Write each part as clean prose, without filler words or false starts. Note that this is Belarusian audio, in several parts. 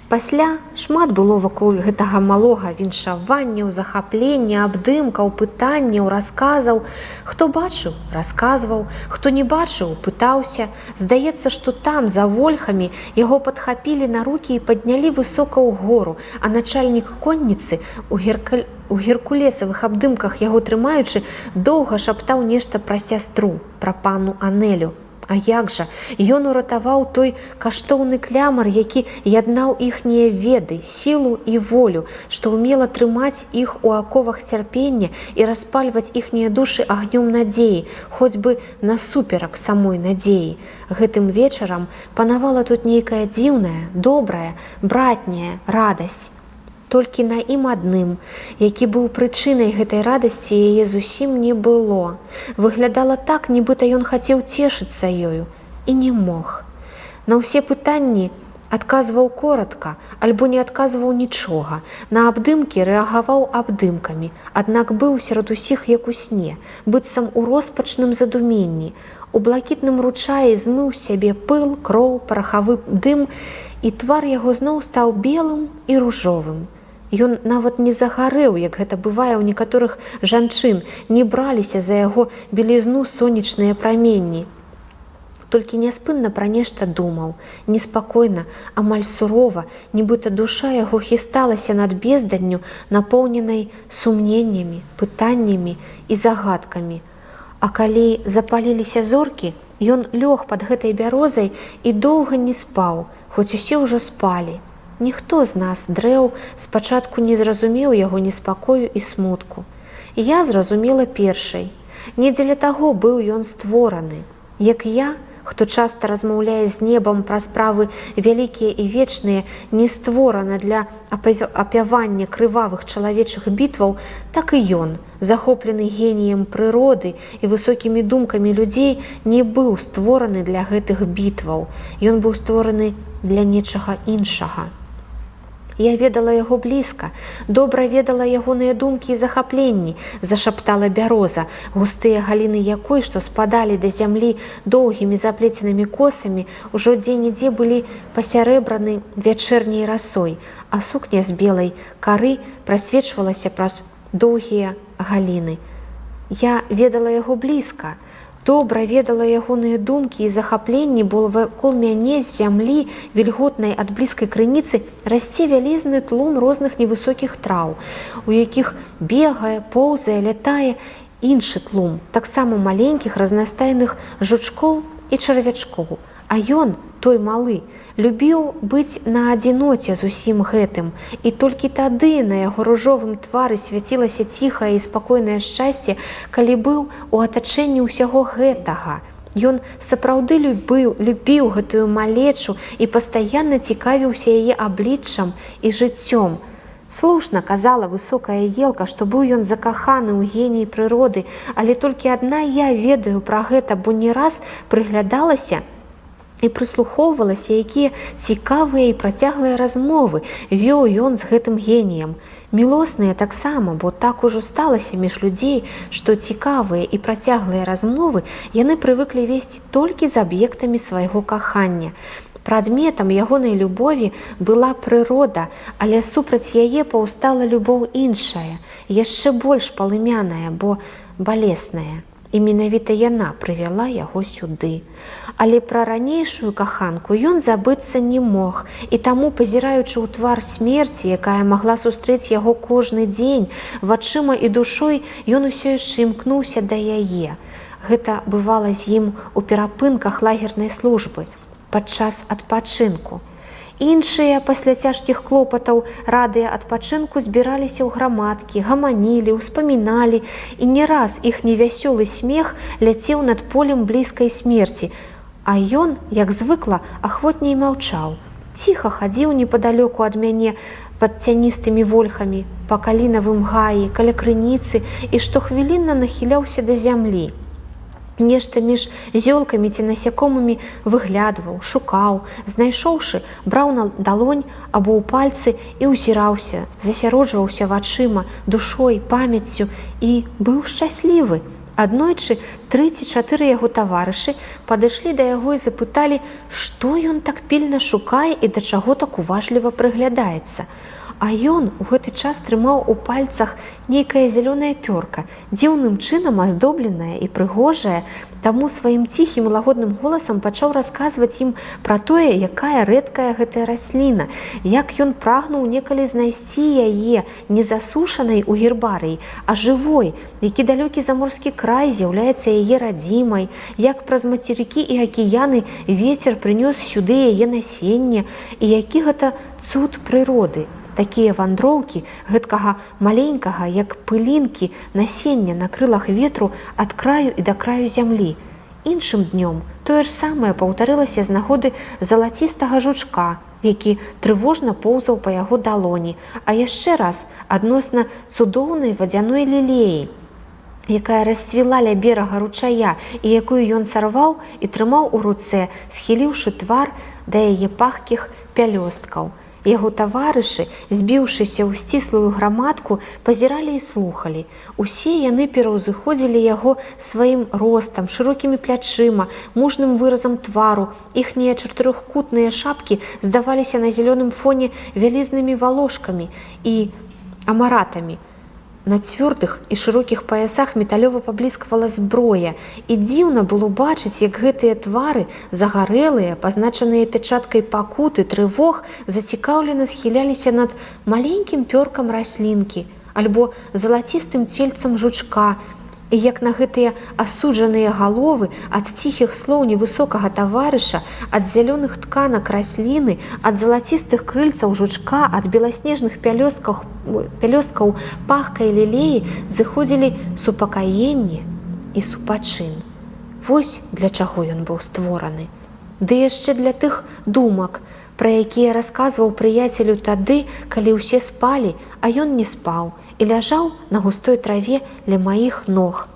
Пасля шмат было вакол гэтага малога віншаванняў, захаплення, абдымкаў, пытанняў, расказаў. Хто бачыў, расказваў, хто не бачыў, пытаўся. Здаецца, што там за вольхамі яго падхапілі на рукі і паднялі высока ў гору, а начальнік конніцы у геркулесавых абдымках яго трымаючы, доўга шаптаў нешта пра сястру, пра пану Анелю. А як жа, ён уратаваў той каштоўны клямар, які яднаў іхнія веды, сілу і волю, што ўмела трымаць іх у аковах цярпення і распальваць іхнія душы агнём надзеі, хоць бы насуперак самой надзеі. Гэтым вечарам панавала тут нейкая дзіўная, добрая, братняя радасць. Толькі на ім адным, які быў прычынай гэтай радасці, яе зусім не было. Выглядала так, нібыта ён хацеў цешыцца ёю і не мог. На ўсе пытанні адказваў коратка альбо не адказваў нічога. На абдымкі рэагаваў абдымкамі, аднак быў сярод усіх як у сне, быццам у роспачным задуменні. У блакітным ручаі змыў з сябе пыл, кроў, парахавы дым, і твар яго зноў стаў белым і ружовым. Ён нават не загарэў, як гэта бывае ў некаторых жанчын, не браліся за яго белізну сонечныя праменні. Толькі няспынна пра нешта думаў, неспакойна, амаль сурова, нібыта душа яго хісталася над безданню, напоўненай сумненнямі, пытаннямі і загадкамі. А калі запаліліся зоркі, ён лёг пад гэтай бярозай і доўга не спаў, хоць усе ўжо спалі. Ніхто з нас, дрэў, спачатку не зразумеў яго неспакою і смутку. І я зразумела першай. Не дзеля таго быў ён створаны. Як я, хто часта размаўляе з небам пра справы вялікія і вечныя, не створана для апявання крывавых чалавечых бітваў, так і ён, захоплены геніем прыроды і высокімі думкамі людзей, не быў створаны для гэтых бітваў. Ён быў створаны для нечага іншага. Я ведала яго блізка, добра ведала ягоныя думкі і захапленні, зашаптала бяроза, густыя галіны якой, што спадалі да зямлі доўгімі заплеценымі косамі, ужо дзе-нідзе былі пасярэбраны вячэрняй расой, а сукня з белай кары прасвечвалася праз доўгія галіны. Я ведала яго блізка, добра ведала ягоныя думкі і захапленні, бо вакол мяне з зямлі, вільготнай ад блізкай крыніцы, расце вялізны тлум розных невысокіх траў, у якіх бегае, поўзае, лятае іншы тлум, таксама маленькіх разнастайных жучкоў і чарвячкоў. А ён, той малы, любіў быць на адзіноце з усім гэтым, і толькі тады на яго ружовым твары свяцілася ціхае і спакойнае шчасце, калі быў у атачэнні ўсяго гэтага. Ён сапраўды любіў гэтую малечу і пастаянна цікавіўся яе абліччам і жыццём. Слушна казала высокая елка, што быў ён закаханы ў геній прыроды, але толькі адна я ведаю пра гэта, бо не раз прыглядалася і прыслухоўвалася, якія цікавыя і працяглыя размовы вёў ён з гэтым геніем. Мілосныя таксама, бо так ужо сталася між людзей, што цікавыя і працяглыя размовы яны прывыклі весці толькі з аб'ектамі свайго кахання. Прадметам ягонай любові была прырода, але супраць яе паўстала любоў іншая, яшчэ больш палымяная, бо балесная. І менавіта яна прывяла яго сюды. Але пра ранейшую каханку ён забыцца не мог, і таму, пазіраючы ў твар смерці, якая магла сустрэць яго кожны дзень, вачыма і душой ён усё яшчэ імкнуўся да яе. Гэта бывала з ім у перапынках лагернай службы, падчас адпачынку. Іншыя пасля цяжкіх клопатаў, радыя адпачынку, збіраліся ў грамадкі, гаманілі, успаміналі, і не раз іх невясёлы смех ляцеў над полем блізкай смерці, а ён, як звыкла, ахвотней маўчаў. Ціха хадзіў непадалёку ад мяне пад цяністымі вольхамі, па калінавым гаі, каля крыніцы і штохвілінна нахіляўся да зямлі. Нешта між зёлкамі ці насякомымі выглядваў, шукаў, знайшоўшы, браў на далонь або ў пальцы і ўзіраўся, засяроджваўся вачыма, душой, памяццю і быў шчаслівы. Аднойчы тры ці чатыры яго таварышы падышлі да яго і запыталі, што ён так пільна шукае і да чаго так уважліва прыглядаецца. А ён у гэты час трымаў у пальцах нейкае зялёнае пёрка, дзіўным чынам аздобленае і прыгожае, таму сваім ціхім лагодным голасам пачаў расказваць ім пра тое, якая рэдкая гэтая расліна, як ён прагнуў некалі знайсці яе не засушанай у гербарыі, а жывой, які далёкі заморскі край з'яўляецца яе радзімай, як праз мацерыкі і акіяны вецер прынёс сюды яе насенне, і які гэта цуд прыроды. Такія вандроўкі гэткага маленькага, як пылінкі, насення на крылах ветру ад краю і да краю зямлі. Іншым днём тое ж самае паўтарылася з нагоды залацістага жучка, які трывожна поўзаў па яго далоні, а яшчэ раз адносна цудоўнай вадзяной лілеі, якая расцвіла ля берага ручая і якую ён сарваў і трымаў у руцэ, схіліўшы твар да яе пахкіх пялёсткаў. Яго таварышы, збіўшыся ў сціслую грамадку, пазіралі і слухалі. Усе яны пераўзыходзілі яго сваім ростам, шырокімі плячыма, мужным выразам твару. Іхнія чатырохкутныя шапкі здаваліся на зялёным фоне вялізнымі валошкамі і амаратамі. На цвёрдых і шырокіх паясах металёва паблісквала зброя, і дзіўна было бачыць, як гэтыя твары, загарэлыя, пазначаныя пячаткай пакуты, трывог, зацікаўлена схіляліся над маленькім пёркам раслінкі альбо залацістым цельцам жучка, і як на гэтыя асуджаныя галовы ад ціхіх слоў невысокага таварыша, ад зялёных тканак расліны, ад залацістых крыльцаў жучка, ад беласнежных пялёсткаў пахкай лілеі зыходзілі супакаенне і супачын. Вось для чаго ён быў створаны. Ды яшчэ для тых думак, пра якія расказваў прыяцелю тады, калі ўсе спалі, а ён не спаў і ляжаў на густой траве ля маіх ног.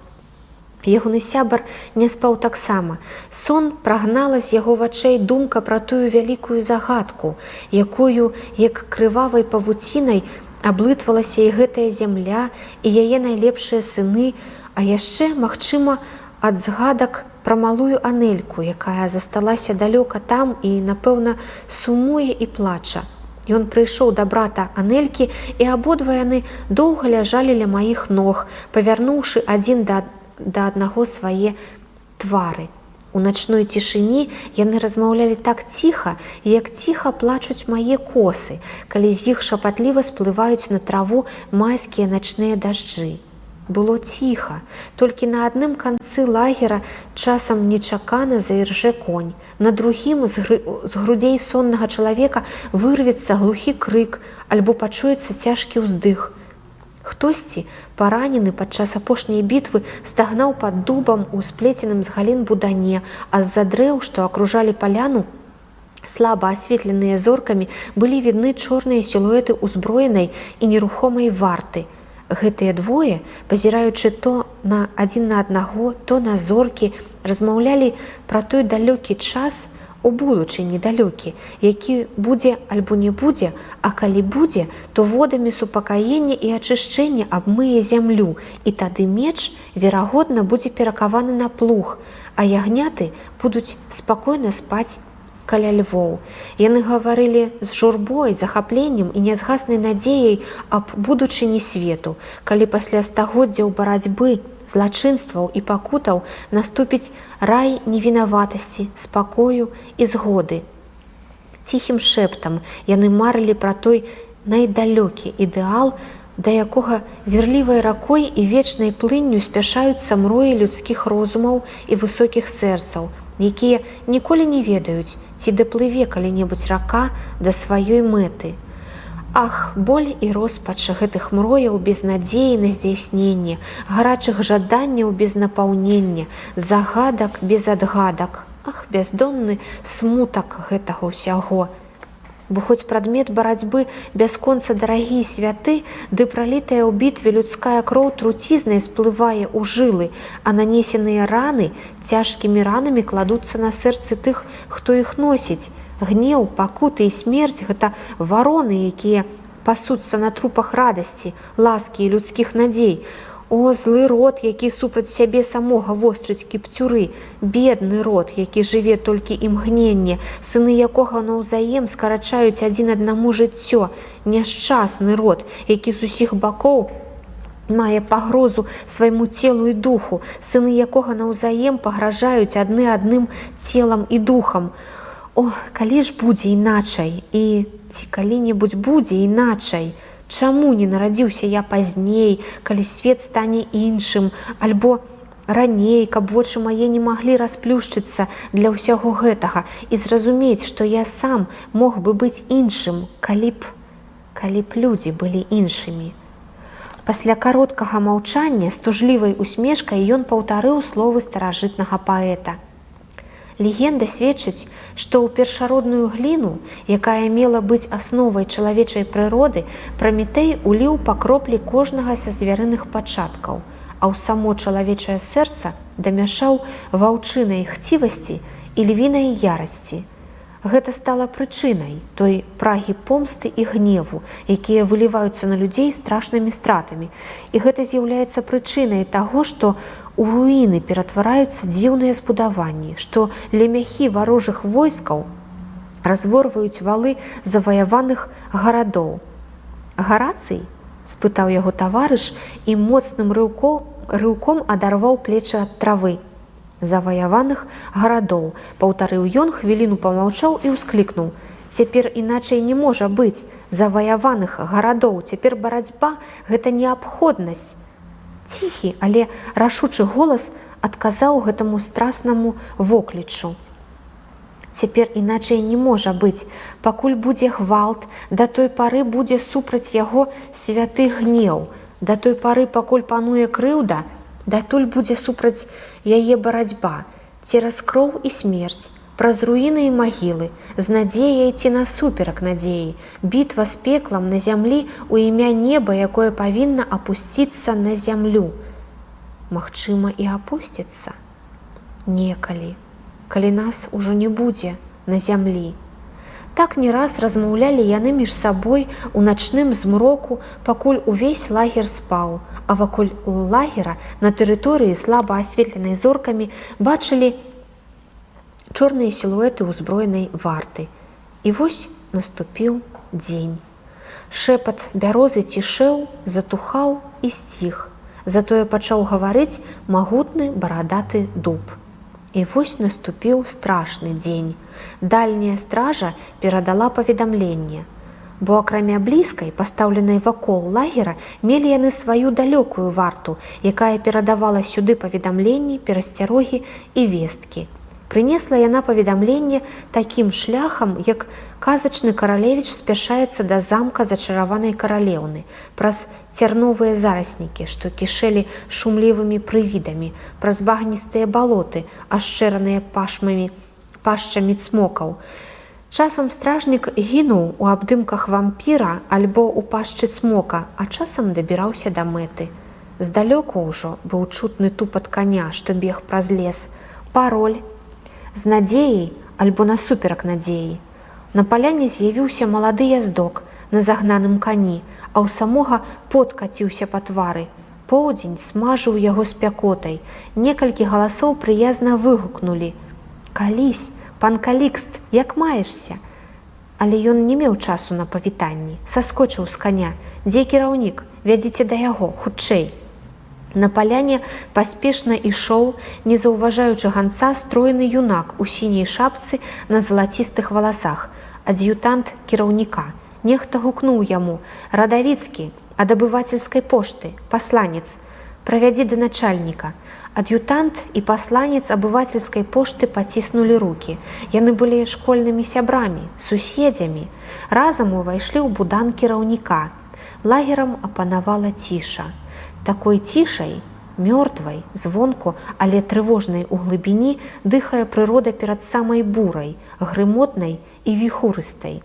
Ягоны сябар не спаў таксама. Сон прагнала з яго вачэй думка пра тую вялікую загадку, якую, як крывавай павуцінай, аблытвалася і гэтая зямля, і яе найлепшыя сыны, а яшчэ, магчыма, ад згадак пра малую Анельку, якая засталася далёка там і, напэўна, сумуе і плача. Ён прыйшоў да брата Анелькі, і абодва яны доўга ляжалі ля маіх ног, павярнуўшы адзін да аднаго свае твары. У начной цішыні яны размаўлялі так ціха, як ціха плачуць мае косы, калі з іх шапатліва сплываюць на траву майскія начныя дажджы. Было ціха, толькі на адным канцы лагера часам нечакана заіржэ конь, на другім з грудзей соннага чалавека вырвецца глухі крык альбо пачуецца цяжкі ўздых. Хтосьці, паранены падчас апошняй бітвы, стагнаў пад дубам у сплеценым з галін будане, а з-за дрэў, што акружалі паляну, слаба асветленыя зоркамі, былі відны чорныя сілуэты ўзброенай і нерухомай варты. Гэтыя двое, пазіраючы то на адзін на аднаго, то на зоркі, размаўлялі пра той далёкі час у будучыні далёкі, які будзе альбо не будзе, а калі будзе, то водамі супакаення і ачышчэння абмые зямлю, і тады меч, верагодна, будзе перакаваны на плуг, а ягняты будуць спакойна спаць каля львоў. Яны гаварылі з журбой, захапленнем і нязгаснай надзеяй аб будучыні свету, калі пасля стагоддзяў барацьбы, злачынстваў і пакутаў наступіць рай невінаватасці, спакою і згоды. Ціхім шэптам яны марылі пра той найдалёкі ідэал, да якога вірлівай ракой і вечнай плынню спяшаюцца мроі людскіх розумаў і высокіх сэрцаў, якія ніколі не ведаюць, ці даплыве калі-небудзь рака да сваёй мэты. Ах, боль і роспач гэтых мрояў без надзеі на здзяйсненне, гарачых жаданняў без напаўнення, загадак без адгадак, ах, бяздонны смутак гэтага ўсяго. Бо хоць прадмет барацьбы бясконца дарагі і святы, ды пралітая ў бітве людская кроў труцізнай сплывае ў жылы, а нанесеныя раны цяжкімі ранамі кладуцца на сэрцы тых, хто іх носіць. Гнеў, пакуты і смерць — гэта вароны, якія пасуцца на трупах радасці, ласкі і людскіх надзей. О, злы род, які супраць сябе самога вострыць кіпцюры, бедны род, які жыве толькі імгненне, сыны якога наўзаем скарачаюць адзін аднаму жыццё, няшчасны род, які з усіх бакоў мае пагрозу свайму целу і духу, сыны якога наўзаем пагражаюць адны адным целам і духам. О, калі ж будзе іначай і ці калі-небудзь будзе іначай? Чаму не нарадзіўся я пазней, калі свет стане іншым, альбо раней, каб вочы мае не маглі расплюшчыцца для ўсяго гэтага і зразумець, што я сам мог бы быць іншым, калі б людзі былі іншымі. Пасля кароткага маўчання з тужлівай усмешкай ён паўтарыў словы старажытнага паэта. Легенда сведчыць, што ў першародную гліну, якая мела быць асновай чалавечай прыроды, Праметэй уліў па кроплі кожнага са звярыных пачаткаў, а ў само чалавечае сэрца дамяшаў ваўчынай хцівасці і львінай ярасці. Гэта стала прычынай той прагі помсты і гневу, якія выліваюцца на людзей страшнымі стратамі. І гэта з'яўляецца прычынай таго, што у руіны ператвараюцца дзіўныя збудаванні, што лемяхі варожых войскаў разворваюць валы заваяваных гарадоў. Гарацый? — спытаў яго таварыш і моцным рыўком адарваў плечы ад травы. Заваяваных гарадоў, паўтарыў ён, хвіліну памаўчаў і ўсклікнуў: Цяпер іначай не можа быць, заваяваных гарадоў, цяпер барацьба — гэта неабходнасць. Ціхі, але рашучы голас адказаў гэтаму страснаму воклічу. Цяпер іначай не можа быць, пакуль будзе гвалт, да той пары будзе супраць яго святы гнеў, да той пары, пакуль пануе крыўда, датуль будзе супраць яе барацьба, цераз кроў і смерць, праз руіны і магілы, з надзеяй ці насуперак надзеі, бітва з пеклам на зямлі ў імя неба, якое павінна апусціцца на зямлю. Магчыма, і апусціцца. Некалі, калі нас ужо не будзе на зямлі. Так не раз размаўлялі яны між сабой у начным змроку, пакуль увесь лагер спаў, а вакол лагера на тэрыторыі, слаба асветленай зоркамі, бачылі чорныя сілуэты ўзброенай варты. І вось наступіў дзень. Шэпат бярозы цішэў, затухаў і сціх. Затое пачаў гаварыць магутны барадаты дуб. І вось наступіў страшны дзень. Дальняя стража перадала паведамленне. Бо акрамя блізкай, пастаўленай вакол лагера, мелі яны сваю далёкую варту, якая перадавала сюды паведамленні, перасцярогі і весткі. Прынесла яна паведамленне такім шляхам, як казачны каралевіч спяшаецца да замка зачараванай каралеўны, праз цярновыя зараснікі, што кішэлі шумлівымі прывідамі, праз багністыя балоты, ашчэраныя пашчамі цмокаў. Часам стражнік гінуў у абдымках вампіра альбо ў пашчы цмока, а часам дабіраўся да мэты. Здалёку ўжо быў чутны тупат каня, што бег праз лес. Пароль з надзеяй альбо насуперак надзеі. На паляне з'явіўся малады яздок на загнаным кані, а ў самога пот каціўся па твары. Поўдзень смажыў яго спякотай. Некалькі галасоў прыязна выгукнулі: « Калісь, пан Калікст, як маешся? Але ён не меў часу на павітанні, саскочыў з каня: Дзе кіраўнік, вядзіце да яго, хутчэй. На паляне паспешна ішоў, не заўважаючы ганца, стройны юнак у сіняй шапцы на залацістых валасах, ад'ютант кіраўніка. Нехта гукнуў яму: « Радавіцкі, ад абывацельскай пошты, пасланец, правядзі да начальніка. Ад'ютант і пасланец абывацельскай пошты паціснулі рукі. Яны былі школьнымі сябрамі, суседзямі. Разам увайшлі ў будан кіраўніка. Лагерам апанавала ціша. Такой цішай, мёртвай, звонку, але трывожнай у глыбіні, дыхае прырода перад самай бурай, грымотнай і віхурыстай.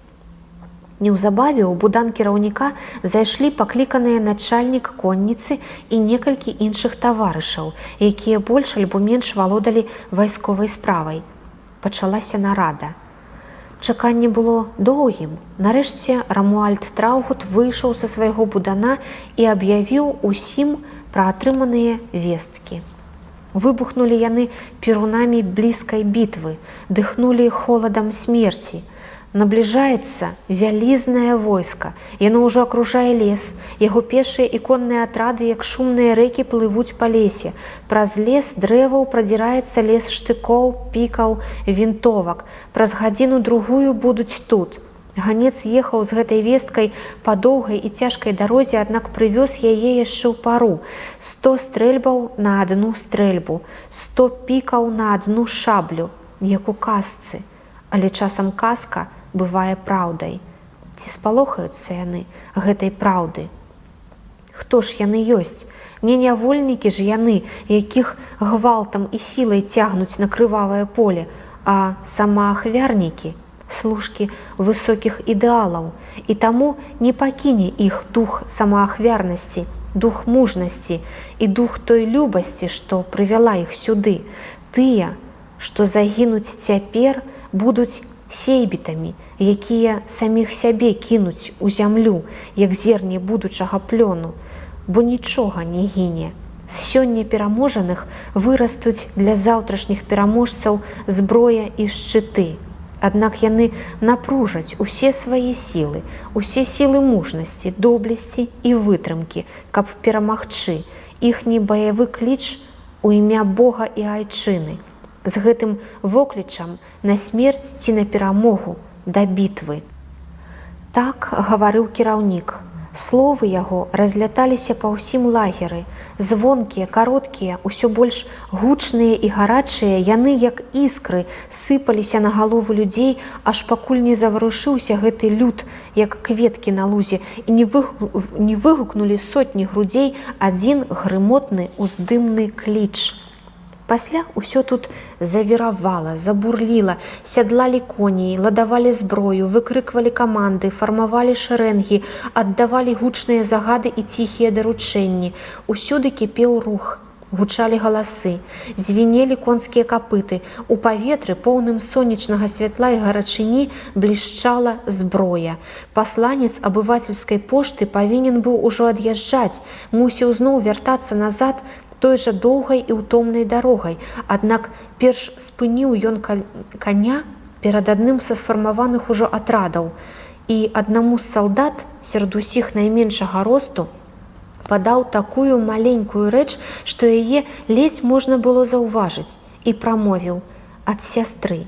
Неўзабаве ў будан кіраўніка зайшлі пакліканыя начальнік конніцы і некалькі іншых таварышаў, якія больш альбо менш валодалі вайсковай справай. Пачалася нарада. Чаканне было доўгім. Нарэшце Рамуальд Траўгут выйшаў са свайго будана і аб'явіў усім пра атрыманыя весткі. Выбухнулі яны перунамі блізкай бітвы, дыхнулі холадам смерці. Набліжаецца вялізнае войска. Яно ўжо акружае лес. Яго пешыя і конныя атрады, як шумныя рэкі, плывуць па лесе. Праз лес дрэваў прадзіраецца лес штыкоў, пікаў, вінтовак. Праз гадзіну другую будуць тут. Ганец ехаў з гэтай весткай па доўгай і цяжкай дарозе, аднак прывёз яе яшчэ ў пару. 100 стрэльбаў на адну стрэльбу, 100 пікаў на адну шаблю, як у казцы. Але часам казка бывае праўдай. Ці спалохаюцца яны гэтай праўды? Хто ж яны ёсць? Не нявольнікі ж яны, якіх гвалтам і сілай цягнуць на крывавае поле, а самаахвярнікі, служкі высокіх ідэалаў. І таму не пакіне іх дух самаахвярнасці, дух мужнасці і дух той любасці, што прывяла іх сюды. Тыя, што загінуць цяпер, будуць сейбітамі, якія саміх сябе кінуць у зямлю, як зерне будучага плёну, бо нічога не гіне. З сёння пераможаных вырастуць для заўтрашніх пераможцаў зброя і шчыты. Аднак яны напружаць усе свае сілы, усе сілы мужнасці, доблесці і вытрымкі, каб перамагчы. Іхні баявы кліч у імя Бога і айчыны. З гэтым воклічам на смерць ці на перамогу, да бітвы. Так гаварыў кіраўнік. Словы яго разляталіся па ўсім лагеры. Звонкія, кароткія, усё больш гучныя і гарачыя, яны, як іскры, сыпаліся на галовы людзей, аж пакуль не заварушыўся гэты люд, як кветкі на лузе, і не выгукнулі сотні грудзей адзін грымотны уздымны кліч. Пасля ўсё тут завіравала, забурліла, сядлалі коней, ладавалі зброю, выкрыквалі каманды, фармавалі шэрэнгі, аддавалі гучныя загады і ціхія даручэнні. Усюды кіпеў рух, гучалі галасы, звінелі конскія капыты. У паветры, поўным сонечнага святла і гарачыні, блішчала зброя. Пасланец абывацельскай пошты павінен быў ужо ад'язджаць, мусіў зноў вяртацца назад той жа доўгай і ўтомнай дарогай. Аднак перш спыніў ён каня перад адным са сфармаваных ужо атрадаў і аднаму з салдат, сярод усіх найменшага росту, падаў такую маленькую рэч, што яе ледзь можна было заўважыць, і прамовіў: «Ад сястры».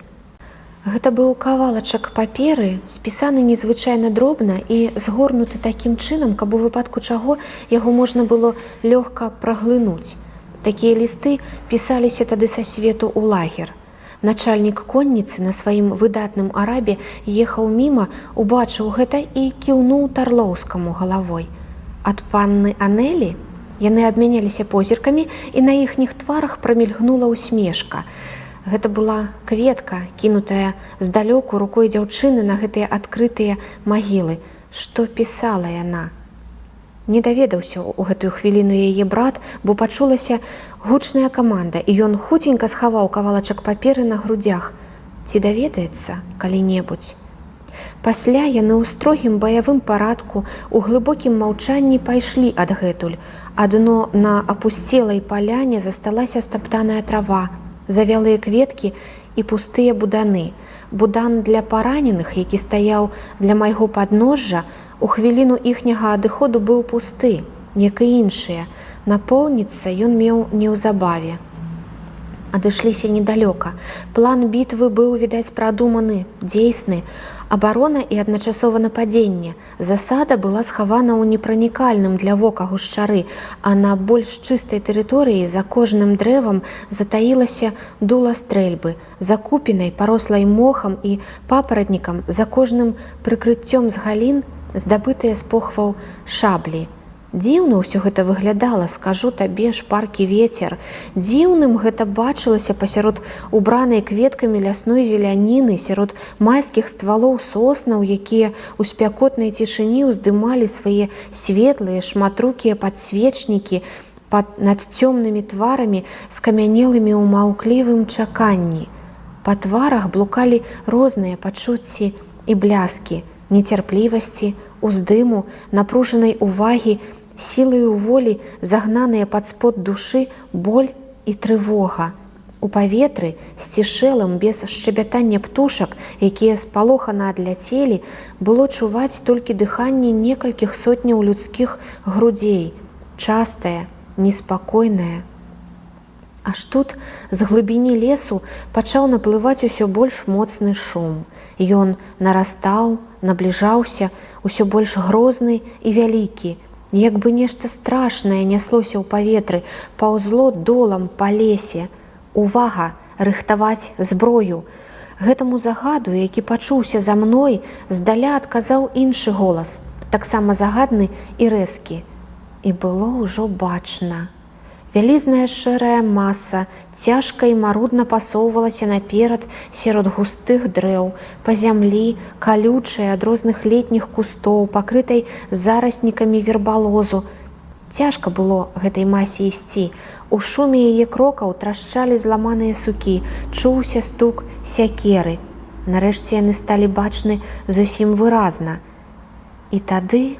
Гэта быў кавалачак паперы, спісаны незвычайна дробна і згорнуты такім чынам, каб у выпадку чаго яго можна было лёгка праглынуць. Такія лісты пісаліся тады са свету ў лагер. Начальнік конніцы на сваім выдатным арабе ехаў міма, убачыў гэта і кіўнуў Тарлоўскаму галавой. Ад панны Анелі? Яны абмяняліся позіркамі, і на іхніх тварах прамільгнула усмешка. Гэта была кветка, кінутая здалёку рукой дзяўчыны на гэтыя адкрытыя магілы. Што пісала яна? Не даведаўся ў гэтую хвіліну яе брат, бо пачулася гучная каманда, і ён хуценька схаваў кавалачак паперы на грудзях. Ці даведаецца калі-небудзь? Пасля яны ў строгім баявым парадку у глыбокім маўчанні пайшлі адгэтуль. Адно на апусцелай паляне засталася стаптаная трава, завялыя кветкі і пустыя буданы. Будан для параненых, які стаяў для майго падножжа, у хвіліну іхняга адыходу быў пусты, як і іншыя. Напоўніцца ён меў неўзабаве. Адышліся недалёка. План бітвы быў, відаць, прадуманы, дзейсны. Абарона і адначасова нападзенне. Засада была схавана ў непранікальным для вока гушчары, а на больш чыстай тэрыторыі за кожным дрэвам затаілася дула стрэльбы, за купінай, парослай мохам і папаратнікам, за кожным прыкрыццём з галін здабытыя з похваў шаблі. Дзіўна ўсё гэта выглядала, скажу табе, шпаркі вецер. Дзіўным гэта бачылася пасярод убранай кветкамі лясной зеляніны, сярод майскіх ствалоў соснаў, якія ў спякотнай цішыні ўздымалі свае светлыя, шматрукія падсвечнікі над цёмнымі тварамі, скамянелымі ў маўклівым чаканні. Па тварах блукалі розныя пачуцці і бляскі, нецярплівасці, уздыму, напружанай увагі, сілаю волі загнаныя пад спод душы боль і трывога. У паветры, сцішэлым без шчабятання птушак, якія спалохана адляцелі, было чуваць толькі дыханне некалькіх сотняў людскіх грудзей, частае, неспакойнае. Аж тут з глыбіні лесу пачаў наплываць усё больш моцны шум. Ён нарастаў, набліжаўся, усё больш грозны і вялікі. Як бы нешта страшнае няслося ў паветры, паўзло долам па лесе. Увага, рыхтаваць зброю. Гэтаму загаду, які пачуўся за мной, здаля адказаў іншы голас, таксама загадны і рэзкі. І было ўжо бачна. Вялізная шэрая маса цяжка і марудна пасоўвалася наперад сярод густых дрэў, па зямлі, калючая ад розных летніх кустоў, пакрытай зараснікамі вербалозу. Цяжка было гэтай масе ісці. У шуме яе крокаў трашчалі зламаныя сукі, чуўся стук сякеры. Нарэшце яны сталі бачны зусім выразна. І тады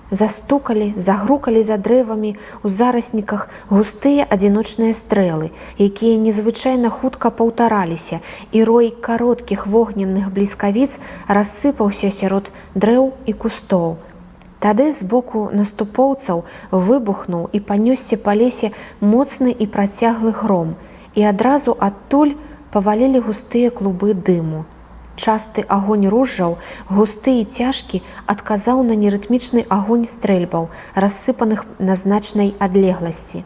застукалі, загрукалі за дрэвамі ў зарасніках густыя адзіночныя стрэлы, якія незвычайна хутка паўтараліся, і рой кароткіх вогненных бліскавіц рассыпаўся сярод дрэў і кустоў. Тады з боку наступоўцаў выбухнуў і панёсся па лесе моцны і працяглы гром, і адразу адтуль павалілі густыя клубы дыму. Часты агонь ружжаў, густы і цяжкі, адказаў на нерытмічны агонь стрэльбаў, рассыпаных на значнай адлегласці.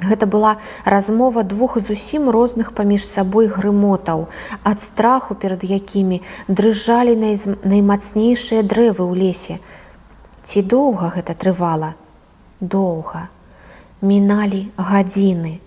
Гэта была размова двух зусім розных паміж сабой грымотаў, ад страху перад якімі дрыжалі наймацнейшыя дрэвы ў лесе. Ці доўга гэта трывала? Доўга. Міналі гадзіны.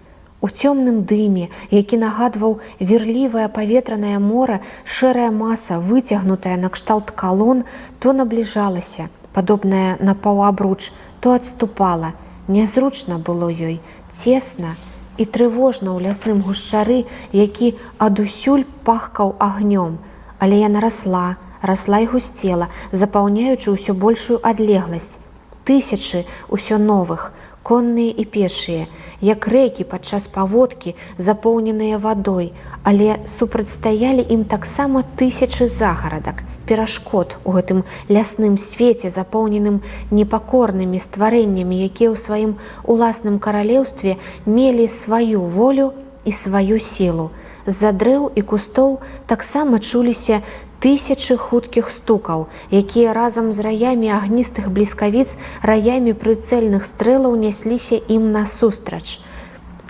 У цёмным дыме, які нагадваў вірлівае паветранае мора, шэрая маса, выцягнутая на кшталт калон, то набліжалася, падобная на паўабруч, то адступала. Нязручна было ёй, цесна і трывожна ў лясным гушчары, які адусюль пахкаў агнём. Але яна расла, расла і гусцела, запаўняючы ўсё большую адлегласць. Тысячы ўсё новых, конныя і пешыя, як рэкі падчас паводкі, запоўненыя вадой, але супрацьстаялі ім таксама тысячы загарадак, перашкод у гэтым лясным свеце, запоўненым непакорнымі стварэннямі, якія ў сваім уласным каралеўстве мелі сваю волю і сваю сілу. З-за дрэў і кустоў таксама чуліся тысячы хуткіх стукаў, якія разам з раямі агністых бліскавіц, раямі прыцэльных стрэлаў нясліся ім насустрач.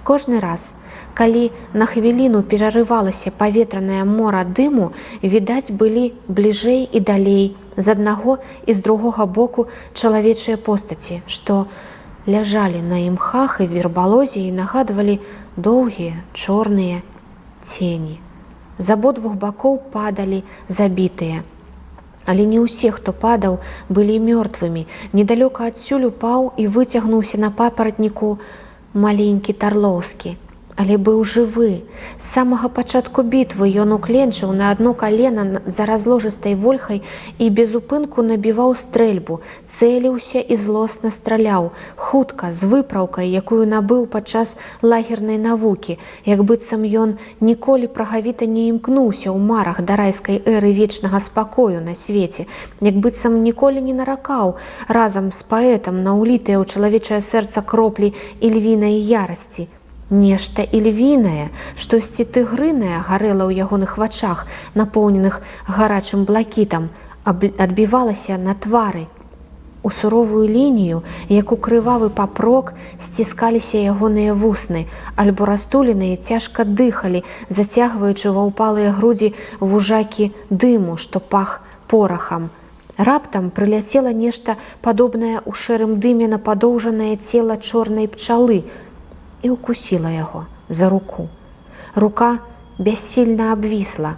Кожны раз, калі на хвіліну перарывалася паветранае мора дыму, відаць былі бліжэй і далей з аднаго і з другога боку чалавечыя постаці, што ляжалі на імхах і вербалозе і нагадвалі доўгія чорныя цені. З абодвух бакоў падалі забітыя. Але не ўсе, хто падаў, былі мёртвымі. Недалёка адсюль упаў і выцягнуўся на папаратніку маленькі Тарлоўскі. Але быў жывы. З самага пачатку бітвы ён укленчыў на адно калена за разложыстай вольхай і без упынку набіваў стрэльбу, цэліўся і злосна страляў, хутка, з выпраўкай, якую набыў падчас лагернай навукі, як быццам ён ніколі прагавіта не імкнуўся ў марах да райскай эры вечнага спакою на свеце, як быццам ніколі не наракаў разам з паэтам на ўлітыя ў чалавечае сэрца кроплі ільвінай ярасці. Нешта ільвінае, штосьці тыгрынае гарэла ў ягоных вачах, напоўненых гарачым блакітам, адбівалася на твары. У суровую лінію, як у крывавы папрок, сціскаліся ягоныя вусны, альбо растуленыя цяжка дыхалі, зацягваючы ва ўпалыя грудзі вужакі дыму, што пах порахам. Раптам прыляцела нешта падобнае ў шэрым дыме на падоўжанае цела чорнай пчалы і укусіла яго за руку. Рука бяссільна абвісла.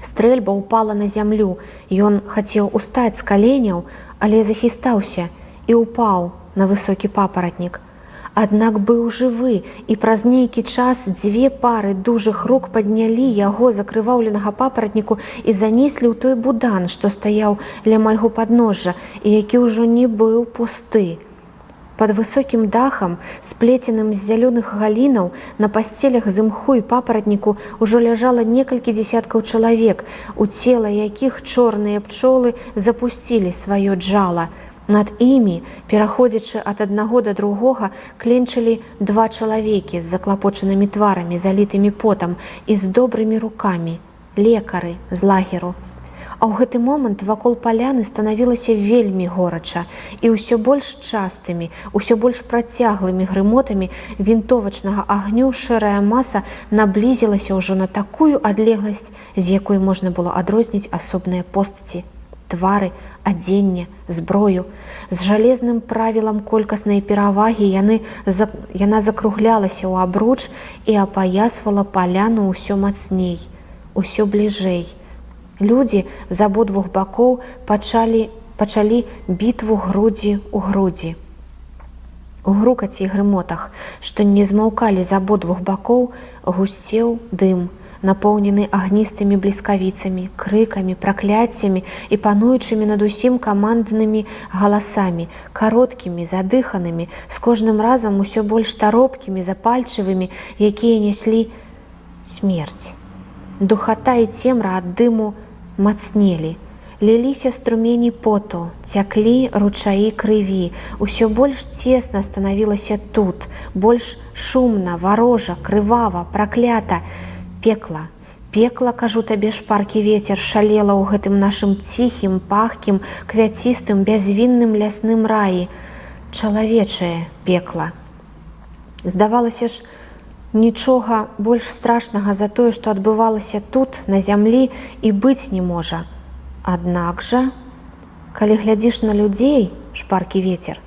Стрэльба ўпала на зямлю. Ён хацеў устаць з каленяў, але захістаўся і ўпаў на высокі папаратнік. Аднак быў жывы, і праз нейкі час дзве пары дужых рук паднялі яго закрываўленага папаратніку і занеслі ў той будан, што стаяў ля майго падножжа і які ўжо не быў пусты. Пад высокім дахам, сплеценым з зялёных галінаў, на пасцелях з імху і папаратніку ўжо ляжала некалькі дзесяткаў чалавек, у цела якіх чорныя пчолы запусцілі сваё джала. Над імі, пераходзячы ад аднаго да другога, кленчылі два чалавекі з заклапочанымі тварамі, залітымі потам і з добрымі рукамі, лекары з лагеру. А ў гэты момант вакол паляны станавілася вельмі горача, і ўсё больш частымі, усё больш працяглымі грымотамі вінтовачнага агню шэрая маса наблізілася ўжо на такую адлегласць, з якой можна было адрозніць асобныя постаці, твары, адзенне, зброю. З жалезным правілам колькаснай перавагі яна закруглялася ў абруч і апаясвала паляну ўсё мацней, усё бліжэй. Людзі з абодвух бакоў пачалі бітву грудзі ў грудзі. У грукаці і грымотах, што не змаўкалі з абодвух бакоў, гусцеў дым, напоўнены агністымі бліскавіцамі, крыкамі, пракляццямі і пануючымі над усім каманднымі галасамі, кароткімі, задыханымі, з кожным разам усё больш таропкімі, запальчывымі, якія неслі смерць. Духата і цемра ад дыму мацнелі. Ліліся струмені поту, цяклі ручаі крыві. Усё больш цесна станавілася тут, больш шумна, варожа, крывава, праклята. Пекла, пекла, кажу табе, шпаркі вецер, шалела ў гэтым нашым ціхім, пахкім, квяцістым, бязвінным лясным раі. Чалавечае пекла. Здавалася ж, нічога больш страшнага за тое, што адбывалася тут, на зямлі, і быць не можа. Аднак жа, калі глядзіш на людзей, шпаркі вецер,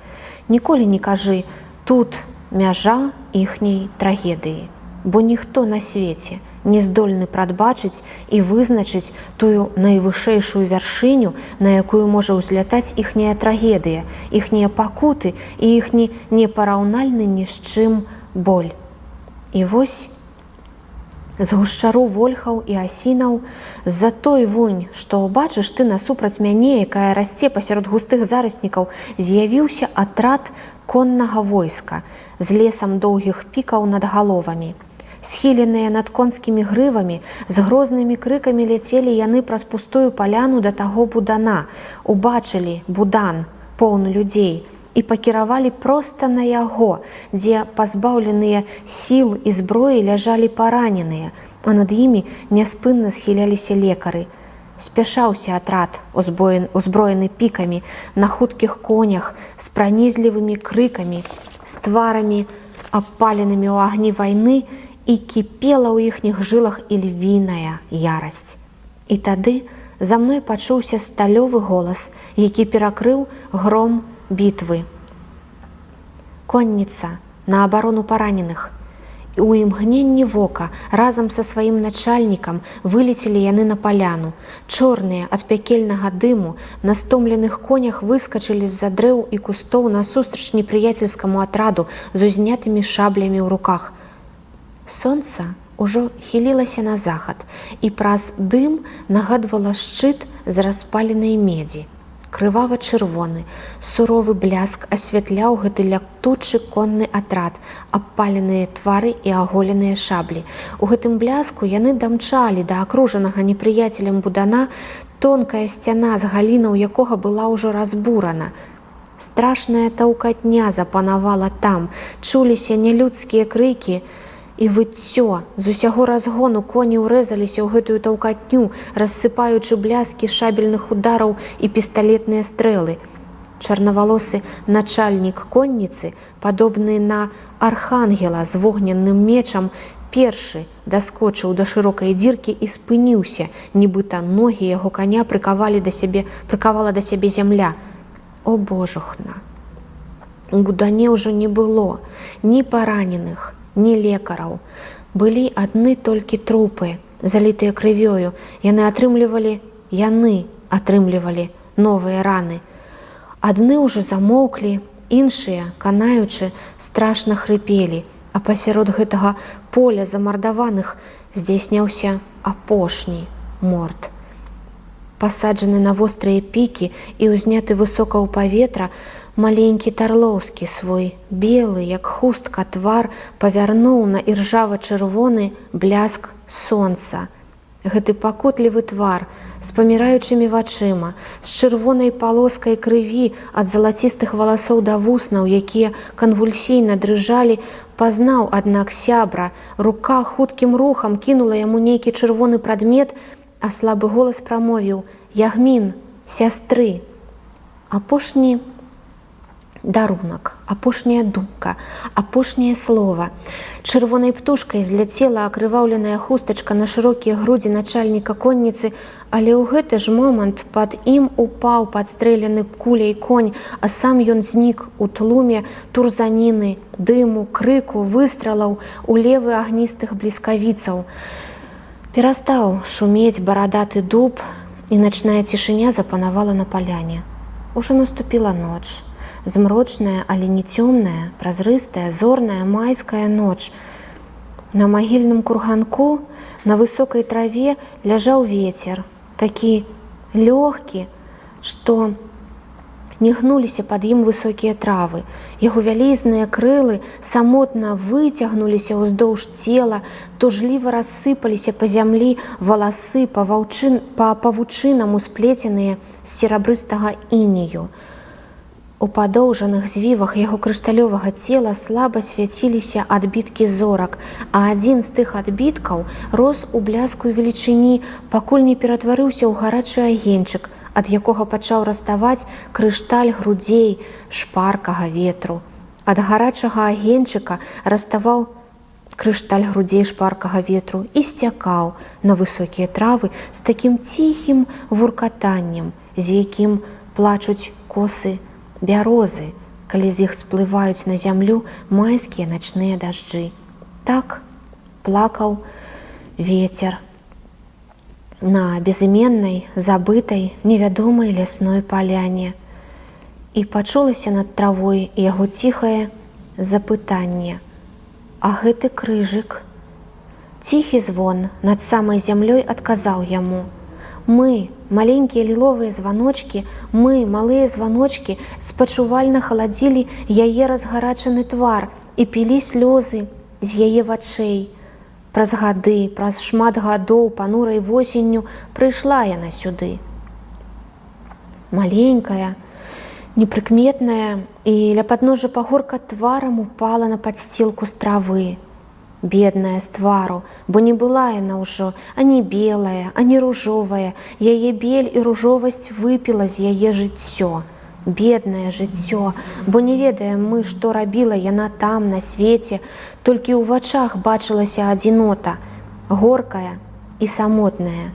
ніколі не кажы: тут мяжа іхняй трагедыі, бо ніхто на свеце не здольны прадбачыць і вызначыць тую найвышэйшую вяршыню, на якую можа ўзлятаць іхняя трагедыя, іхнія пакуты і іхні непараўнальны ні з чым боль. І вось з гушчару вольхаў і асінаў, з-за той вунь, што бачыш ты насупраць мяне, якая расце пасярод густых зараснікаў, з'явіўся атрад коннага войска з лесам доўгіх пікаў над галовамі. Схіленыя над конскімі грывамі, з грознымі крыкамі ляцелі яны праз пустую паляну да таго будана, убачылі будан, поўны людзей, і пакіравалі проста на яго, дзе пазбаўленыя сіл і зброі ляжалі параненыя, а над імі няспынна схіляліся лекары. Спяшаўся атрад, узброены пікамі, на хуткіх конях, з пранізлівымі крыкамі, з тварамі, абпаленымі ў агні вайны, і кіпела ў іхніх жылах ільвіная ярасць. І тады за мной пачуўся сталёвы голас, які перакрыў гром бітвы. Конніца на абарону параненых. І ў імгненні вока разам са сваім начальнікам вылецелі яны на паляну. Чорныя ад пякельнага дыму, на стомленых конях выскачылі з-за дрэў і кустоў насустрач непрыяцельскаму атраду з узнятымі шаблямі ў руках. Сонца ўжо хілілася на захад і праз дым нагадвала шчыт з распаленай медзі. Крывава-чырвоны, суровы бляск асвятляў гэты лятучы конны атрад, абпаленыя твары і аголеныя шаблі. У гэтым бляску яны дамчалі да акружанага непрыяцелем будана, тонкая сцяна з галінаў якога была ўжо разбурана. Страшная таўкатня запанавала там, чуліся нялюдскія крыкі і выццё. З усяго разгону коні ўрэзаліся ў гэтую таўкатню, рассыпаючы бляскі шабельных удараў і пісталетныя стрэлы. Чарнавалосы начальнік конніцы, падобны на архангела з вогненным мечам, першы даскочыў да шырокай дзіркі і спыніўся, нібыта ногі яго каня прыкавала да сябе зямля. О божухна! У будане ўжо не было ні параненых, ні лекараў. Былі адны толькі трупы, залітыя крывёю. Яны атрымлівалі новыя раны. Адны ўжо замоўклі, Іншыя, канаючы, страшна хрыпелі, а пасярод гэтага поля замардаваных здзяйсняўся апошні морд. Пасаджаны на вострыя пікі і ўзняты высока ў паветра, маленькі Тарлоўскі свой белы, як хустка, твар павярнуў на іржава-чырвоны бляск сонца. Гэты пакутлівы твар з паміраючымі вачыма, з чырвонай палоскай крыві ад залацістых валасоў да вуснаў, якія канвульсійна дрыжалі, пазнаў, аднак, сябра. Рука хуткім рухам кінула яму нейкі чырвоны прадмет, а слабы голас прамовіў: «Ягмін, сястры». Апошні дарунак, апошняя думка, апошняе слова. Чырвонай птушкай зляцела акрываўленая хустачка на шырокія грудзі начальніка конніцы, але ў гэты ж момант пад ім упаў падстрэлены куляй конь, а сам ён знік у тлуме турзаніны, дыму, крыку, выстралаў, у левы агністых бліскавіцаў. Перастаў шумець барадаты дуб, і начная цішыня запанавала на паляне. Ужо наступіла ноч. Змрочная, але не цёмная, празрыстая, зорная майская ноч. На магільным курганку на высокай траве ляжаў ветер, такі лёгкі, што не гнуліся пад ім высокія травы. Яго вялізныя крылы самотна выцягнуліся ўздоўж цела, тужліва рассыпаліся па зямлі валасы па павучынаму сплеценыя з серабрыстага інею. У падоўжаных звівах яго крышталёвага цела слаба свяціліся адбіткі зорак, а адзін з тых адбіткаў рос у бляску велічыні, пакуль не ператварыўся ў гарачы агеньчык, ад якога пачаў раставаць крышталь грудзей шпаркага ветру. Ад гарачага агеньчыка раставаў крышталь грудзей шпаркага ветру і сцякаў на высокія травы з такім ціхім вуркатаннем, з якім плачуць косы бярозы, калі з іх сплываюць на зямлю майскія начныя дажджы. Так плакаў ветер на безыменнай, забытай, невядомай лясной паляне. І пачулася над травой яго ціхае запытанне: «А гэты крыжык?» Ціхі звон над самай зямлёй адказаў яму: «Мы, маленькія ліловыя званочкі, мы, малыя званочкі, спачувальна халадзілі яе разгарачаны твар і пілі слёзы з яе вачэй. Праз гады, праз шмат гадоў панурай восенню прыйшла яна сюды. Маленькая, непрыкметная, і ля падножжа пагорка тварам упала на падсцілку з травы. Бедная з твару, бо не была яна ўжо ані белая, ані ружовая, яе бель і ружовасць выпіла з яе жыццё. Беднае жыццё, бо не ведаем мы, што рабіла яна там, на свеце, толькі ў вачах бачылася адзінота, горкая і самотная.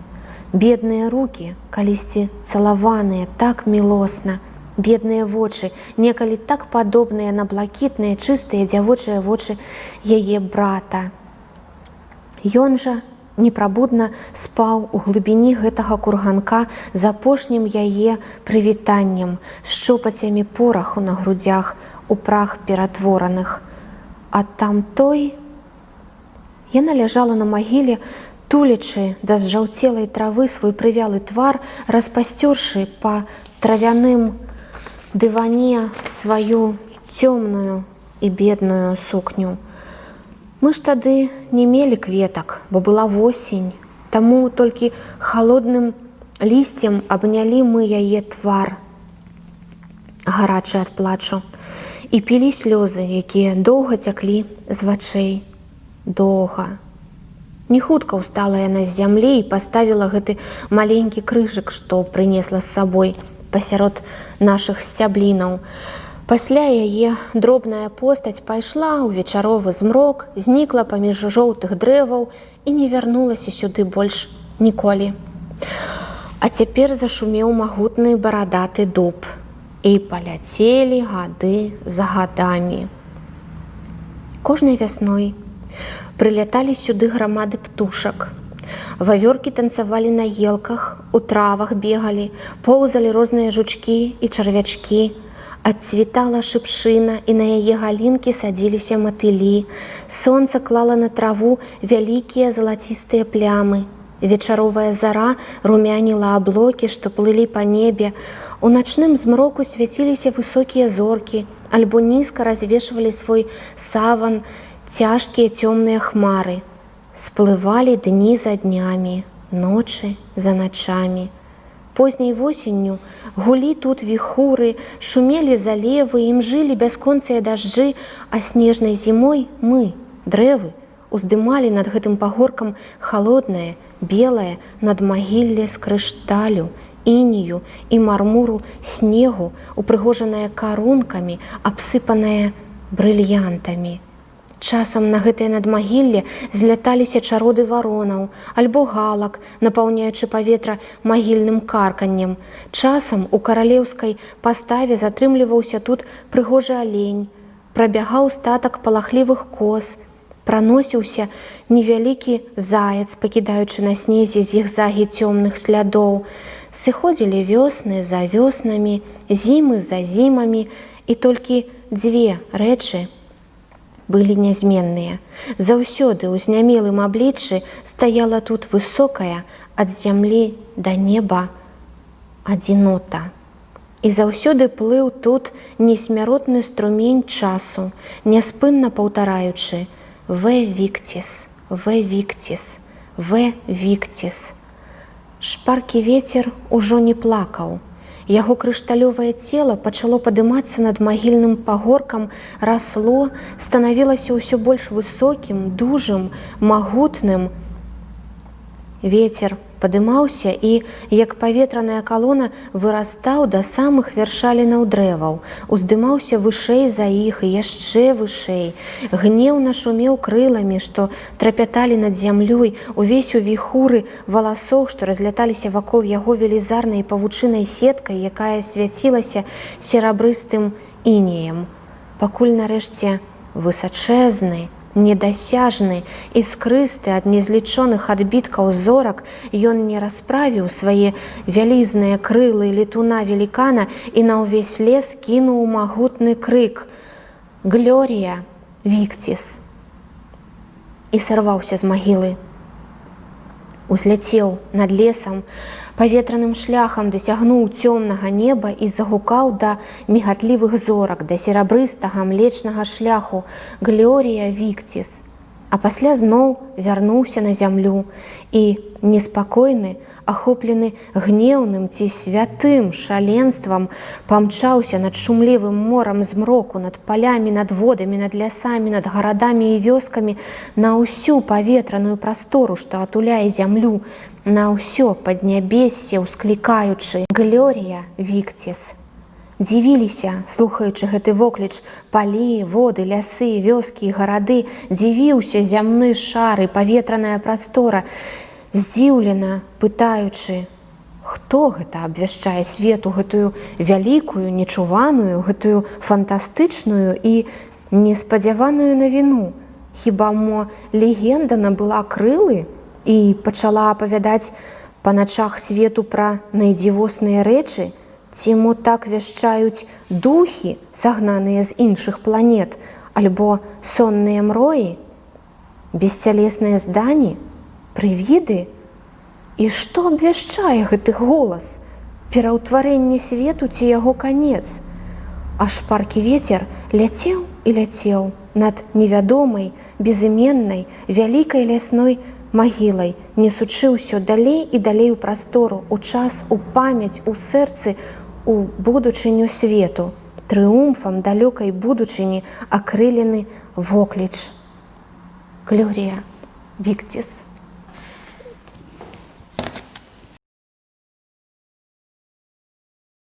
Бедныя рукі, калісьці цалаваныя так мілосна, бедныя вочы, некалі так падобныя на блакітныя, чыстыя дзявочыя вочы яе брата. Ён жа непрабудна спаў у глыбіні гэтага курганка з апошнім яе прывітаннем, з чопацямі пораху на грудзях, у прах ператвораных. А там той. Яна ляжала на магіле, тулячы да зжаўцелай травы свой прывялы твар, распасцёршы па травяным дыване сваю цёмную і бедную сукню. Мы ж тады не мелі кветак, бо была восень, таму толькі халодным лісцем абнялі мы яе твар, гарачы ад плачу, і пілі слёзы, якія доўга цяклі з вачэй, доўга. Не хутка ўстала яна з зямлі і паставіла гэты маленькі крыжык, што прынесла з сабой, пасярод нашых сцяблінаў. Пасля яе дробная постаць пайшла ў вечаровы змрок, знікла паміж жоўтых дрэваў і не вярнулася сюды больш ніколі. А цяпер зашумеў магутны барадаты дуб, і паляцелі гады за гадамі. Кожнай вясной прыляталі сюды грамады птушак. Вавёркі танцавалі на елках, у травах бегалі, поўзалі розныя жучкі і чарвячкі, Адцвітала шыпшына, і на яе галінкі садзіліся матылі. Сонца клала на траву вялікія залацістыя плямы. Вечаровая зара румяніла аблокі, што плылі па небе. У начным змроку свяціліся высокія зоркі, альбо нізка развешвалі свой саван цяжкія цёмныя хмары. Сплывалі дні за днямі, ночы за начамі. Позняй восенню гулі тут віхуры, шумелі залевы, імжылі бясконцыя дажджы, а снежнай зімой мы, дрэвы, уздымалі над гэтым пагоркам халоднае, белае надмагілле з крышталю, інею і мармуру снегу, упрыгожанае карункамі, абсыпанае брыльянтамі. Часам на гэтае надмагілле зляталіся чароды варонаў альбо галак, напаўняючы паветра магільным карканнем. Часам у каралеўскай паставе затрымліваўся тут прыгожы алень, прабягаў статак палахлівых коз, праносіўся невялікі заяц, пакідаючы на снезе зігзагі цёмных слядоў. Сыходзілі вёсны за вёснамі, зімы за зімамі, і толькі дзве рэчы былі нязменныя. Заўсёды ў знямелым абліччы стаяла тут высокая ад зямлі да неба адзінота. І заўсёды плыў тут несмяротны струмень часу, няспынна паўтараючы: Вэ Вікціс, Вэ Вікціс, Вэ Вікціс. Шпаркі вецер ужо не плакаў. Яго крышталёвае цела пачало падымацца над магільным пагоркам, расло, станавілася ўсё больш высокім, дужым, магутным. Вецер падымаўся і, як паветраная калона, вырастаў да самых вяршалінаў дрэваў, уздымаўся вышэй за іх і яшчэ вышэй, гнеўна шумеў крыламі, што трапяталі над зямлёй, увесь у віхуры валасоў, што разляталіся вакол яго велізарнай павучынай сеткай, якая свяцілася серабрыстым інеем. Пакуль нарэшце высачэзны, недасяжны, іскрысты ад незлічоных адбіткаў зорак, ён не расправіў свае вялізныя крылы летуна велікана і на ўвесь лес кінуў магутны крык: «Глорія Вікціс!» І сарваўся з магілы. Узляцеў над лесам, паветраным шляхам дасягнуў цёмнага неба і загукаў да мігатлівых зорак, да серабрыстага млечнага шляху: «Глорія Вікціс!» А пасля зноў вярнуўся на зямлю і, неспакойны, ахоплены гнеўным ці святым шаленствам, памчаўся над шумлівым морам змроку, над палямі, над водамі, над лясамі, над гарадамі і вёскамі, на ўсю паветраную прастору, што атуляе зямлю, на ўсё паднябессе, усклікаючы: «Глорія Вікціс!» Дзівіліся, слухаючы гэты вокліч, палі, воды, лясы, вёскі і гарады, дзівіўся зямны шар і паветраная прастора, здзіўлена пытаючы: хто гэта абвяшчае свету гэтую вялікую, нечуваную, гэтую фантастычную і неспадзяваную навіну? Хіба мо легенда набыла крылы і пачала апавядаць па начах свету пра найдзівосныя рэчы? Ці мо так вяшчаюць духі, сагнаныя з іншых планет, альбо сонныя мроі, бесцялесныя здані, прывіды? І што абвяшчае гэты голас? Пераўтварэнне свету ці яго канец? А шпаркі вецер ляцеў і ляцеў над невядомай, безыменнай, вялікай лясной магілай, несучы ўсё далей і далей у прастору, у час, у памяць, у сэрцы, у будучыню свету, трыумфам далёкай будучыні акрылены вокліч: «Глорія Вікціс!»